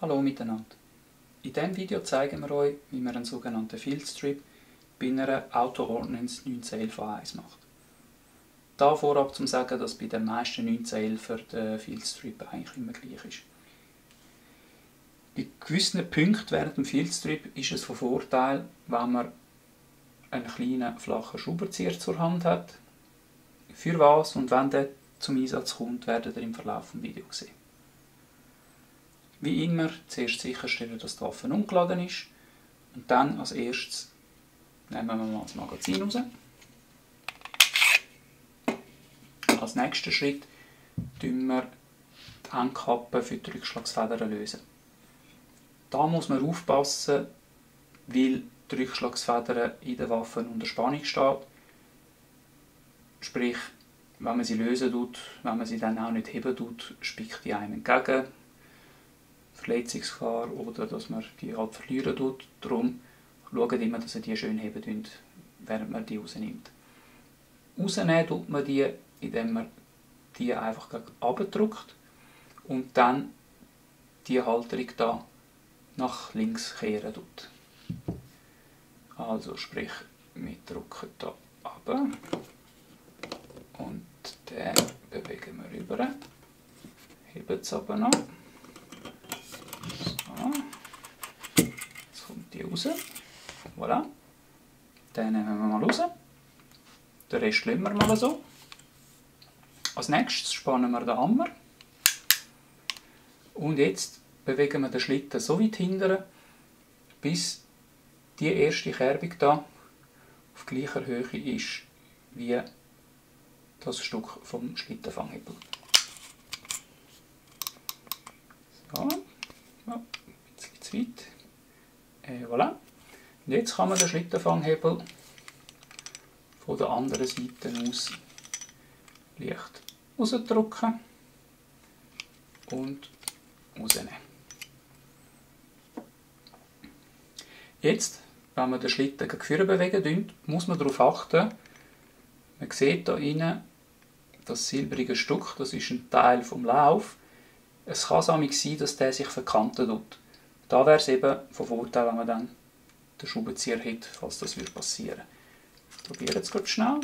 Hallo miteinander. In diesem Video zeigen wir euch, wie man einen sogenannten Filzstrip bei einer Auto-Ordnance 1911 macht. Da vorab zum sagen, dass bei den meisten 1911er der Filzstrip eigentlich immer gleich ist. Bei gewissen Punkten während dem Filzstrip ist es von Vorteil, wenn man einen kleinen flachen Schraubenzieher zur Hand hat. Für was und wenn der zum Einsatz kommt, werdet ihr im Verlauf des Videos sehen. Wie immer, zuerst sicherstellen, dass die Waffe umgeladen ist. Und dann als erstes nehmen wir mal das Magazin raus. Als nächsten Schritt lösen wir die Endkappe für die Rückschlagsfedern lösen. Da muss man aufpassen, weil die Rückschlagsfeder in der Waffe unter Spannung steht. Sprich, wenn man sie lösen tut, wenn man sie dann auch nicht heben tut, spickt die einem entgegen. Verletzungsgefahr oder dass man die halt verlieren tut. Darum schaut immer, dass ihr die schön heben tut, während man die rausnimmt. Rausnehmen tut man die, indem man die einfach abdrückt und dann die Halterung da nach links kehren tut. Also sprich, wir drücken da runter und den bewegen wir rüber, heben es aber noch. Jetzt kommt die raus. Voilà. Den nehmen wir mal raus. Den Rest lassen wir mal so. Als nächstes spannen wir den Hammer. Und jetzt bewegen wir den Schlitten so weit hinten, bis die erste Kerbung hier auf gleicher Höhe ist wie das Stück vom Schlittenfanghebel. So. Ja, ein bisschen zu weit. Voilà. Und jetzt kann man den Schlittenfanghebel von der anderen Seite aus leicht rausdrücken und rausnehmen. Jetzt, wenn man den Schlitten gegen vorne bewegen, muss man darauf achten, man sieht hier innen das silbrige Stück, das ist ein Teil vom Lauf. Es kann sein, dass der sich verkanten tut. Da wäre es eben von Vorteil, wenn man dann den Schraubenzieher hat, falls das passieren würde. Ich probiere es gerade schnell.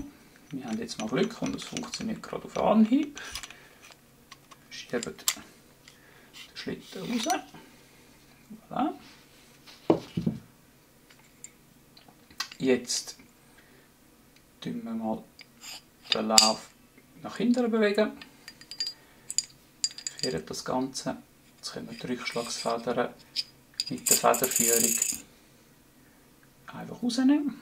Wir haben jetzt mal Glück und es funktioniert gerade auf Anhieb. Schieben den Schlitten raus. Voilà. Jetzt bewegen wir mal den Lauf nach hinten bewegen. Kehren das Ganze. Jetzt können wir die Rückschlagsfedern mit der Federführung einfach rausnehmen.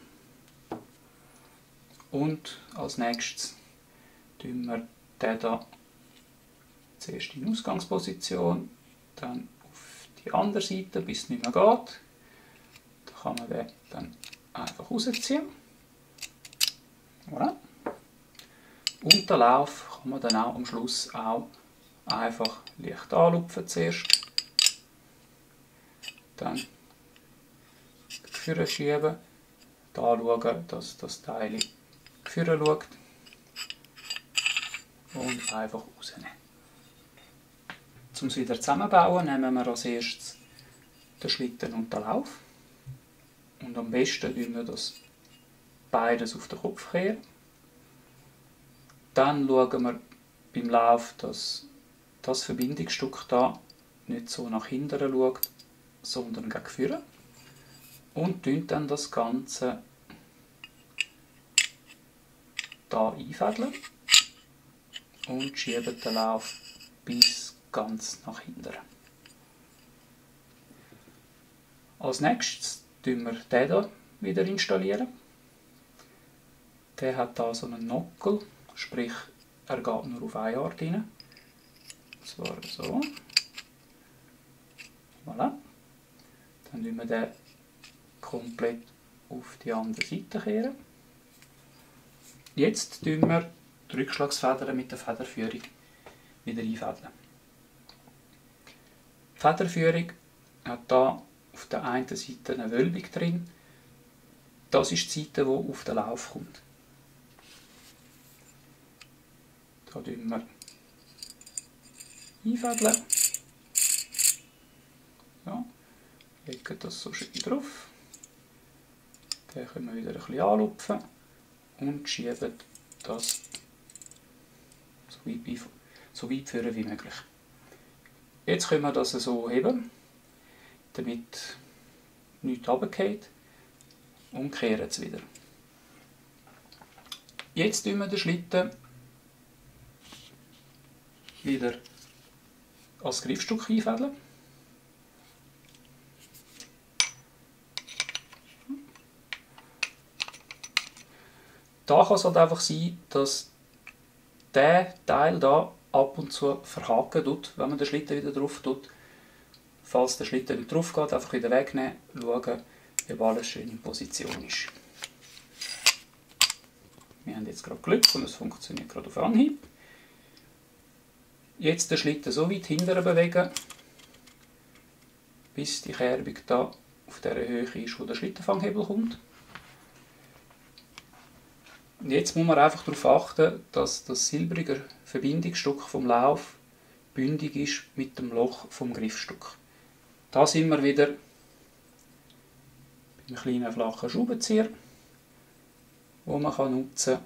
Und als nächstes tun wir den hier zuerst in Ausgangsposition, dann auf die andere Seite, bis es nicht mehr geht. Da kann man den dann einfach rausziehen. Voilà. Und den Lauf kann man dann auch am Schluss auch einfach leicht anlupfen zuerst. Dann vorne schieben. Da schauen, dass das Teil vorne schaut. Und einfach rausnehmen. Um es wieder zusammenzubauen, nehmen wir als erstes den Schlitten und den Lauf. Und am besten tun wir das beides auf den Kopf kehren. Dann schauen wir beim Lauf, dass das Verbindungsstück da nicht so nach hinten schaut, sondern gegen vorne. Und tun dann das Ganze da einfädeln und schieben den Lauf bis ganz nach hinten. Als nächstes tun wir den hier wieder installieren. Der hat hier so einen Nockel, sprich er geht nur auf eine Art rein. Und zwar so. Voilà. Dann tun wir den komplett auf die andere Seite kehren. Jetzt tun wir die Rückschlagsfedern mit der Federführung wieder einfädeln. Die Federführung hat hier auf der einen Seite eine Wölbung drin. Das ist die Seite, die auf den Lauf kommt. Da tun wir einfädeln. legen das so schön drauf. Den können wir wieder ein bisschen anlupfen und schieben das so weit führen wie möglich. Jetzt können wir das so heben, damit nichts runterfällt, und kehren es wieder. Jetzt tun wir den Schlitten wieder als Griffstück einfädeln. Da kann es halt einfach sein, dass der Teil da ab und zu verhaken tut, wenn man den Schlitten wieder drauf tut. Falls der Schlitten nicht drauf geht, einfach wieder wegnehmen, schauen, ob alles schön in Position ist. Wir haben jetzt gerade Glück und es funktioniert gerade auf Anhieb. Jetzt den Schlitten so weit hinterher bewegen, bis die Kerbung da auf der Höhe ist, wo der Schlittenfanghebel kommt. Und jetzt muss man einfach darauf achten, dass das silbrige Verbindungsstück vom Lauf bündig ist mit dem Loch vom Griffstück. Da sind wir wieder beim kleinen flachen Schraubenzieher, den man nutzen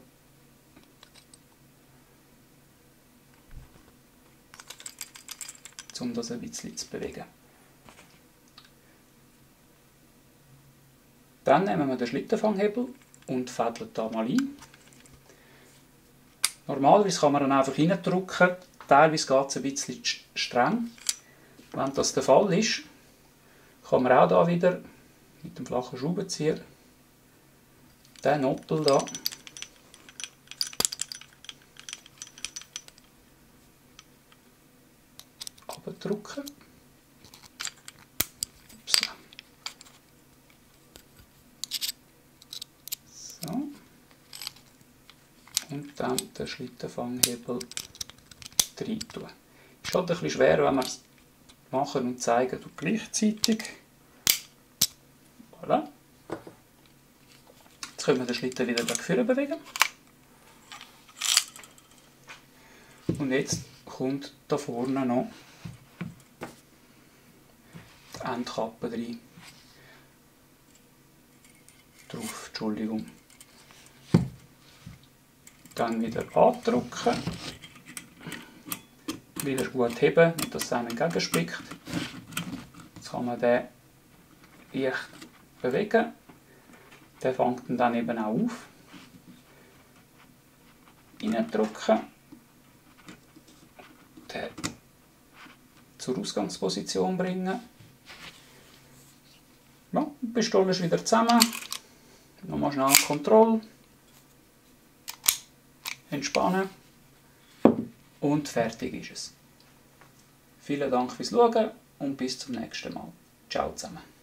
kann, um das ein bisschen zu bewegen. Dann nehmen wir den Schlittenfanghebel und fädeln da mal ein. Normalerweise kann man ihn einfach reindrücken, teilweise geht es ein bisschen streng. Wenn das der Fall ist, kann man auch da wieder mit dem flachen Schraubenzieher den Noppel da abdrücken. So. Und dann den Schlittenfanghebel rein tun. Ist halt ein bisschen schwer, wenn wir es machen und zeigen gleichzeitig. Voilà. Jetzt können wir den Schlitten wieder nach vorne bewegen. Und jetzt kommt da vorne noch die Endkappe rein. Drauf, Entschuldigung. Dann wieder andrücken. Wieder gut heben, nicht dass es einem entgegenspickt. Jetzt kann man den leicht bewegen. Der fängt dann eben auch auf. Reindrücken. Den zur Ausgangsposition bringen. Ja, die Pistole ist wieder zusammen. Nochmal schnell Kontrolle. Entspannen. Und fertig ist es. Vielen Dank fürs Schauen und bis zum nächsten Mal. Ciao zusammen.